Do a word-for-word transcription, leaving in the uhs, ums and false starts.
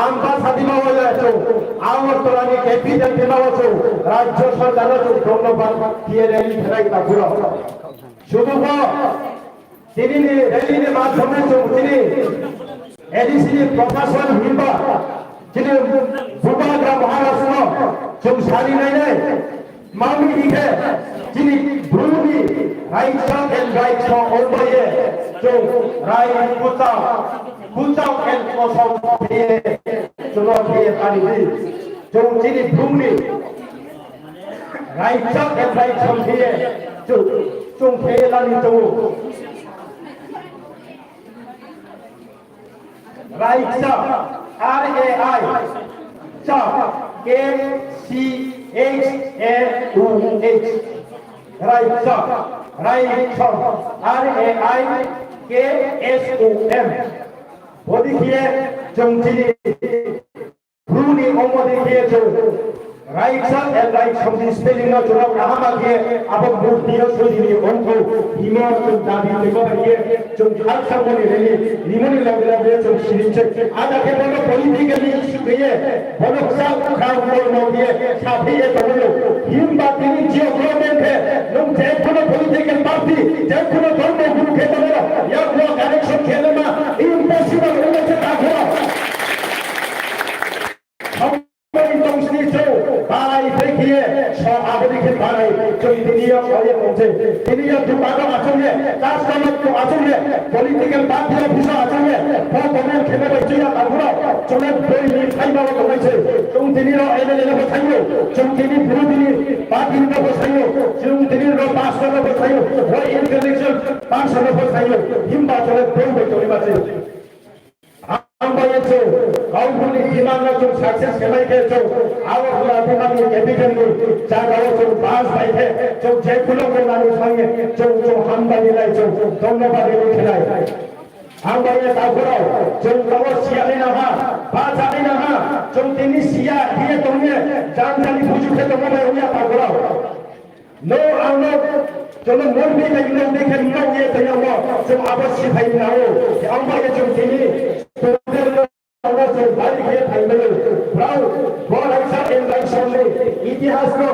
Ambasadi ma wo ya chung, Agartala ni capital ni ma wo chung, Rajya Sarkar no chung dhonyobad khe ye rally khenai takhu rao. Sudu bo, tini ni rally ni madhyome chung tini A D C ni proshashon himba, chini Bubagra Maharaj no chung sari nai nai. Mami hing khe, chini Bru ni raisa and raisa ongba ye, chung rai kuchao, kuchao and kosom khe ye, chung no khe ye tani di. Chung chini Bru ni raisa and raisa khe ye, chung, chung khe ye lani chung. Raisa, R A I, sa, K C H A U H. Raisa, raisa, R A I K S O M. Bodei khe ye chung chini Bru ni ongmo dei khe ye chung raisa and raisa ni spelling no chung rao kaham khe ye abo murti yo soi ri ongthou hingmo chung dabi khe bo bai khe chung khakchangmo ni rally rimo ni loge loge ye chung siri se. Ada khe bono political ni issue khe ye, bono kchal kha mol no khe ye saphi ye tongmo no. Himba tini jio government khe, nung je kuno political party, je kuno dormo guru khe tongmo no, yak no correction khe le ma, impossible ong se takhu rao. Sampai tong sini chung, barai phai khe ye, so abo ni khe barai, chung tini yo kha ye tong se, tini yo dukan no achouh ye, customer no achouh ye, political party office no achouh ye, bo government khe ma bai chuya takhu rao, chung le boi ni phaima wo tongnai se, chung tini yo M L A no pho saing ou, chung tini Bru ni party no pho saing ou, chung tini yo pastor no pho saing ou, bo intellectual person no pho saing ou, himba chung le boi bai tongnaima se. Ang bai ye chung, Kaubru ni demand no chung success khe mai khe chung, abo Agartala ni capital ni zaga wo chung bus bai khe, chung je kuno khe nani thang ye, chung, chung hambai ni lai chung, dhonyobad rally khe nai. Ang bai ye takhu rao, chung tabo siya nai nang ha, bacha nai nang ha, chung tini siya khe ye tong ye, jang jani buju khe tongmo bai ong ya takhu rao. No, ang no, chung no mol ni thai no ni khe no ye thai no, chung abo si thai no, ang bai ye chung tini, no chung bari khe thai no, brao, bo raisa and raisa ni itihas no,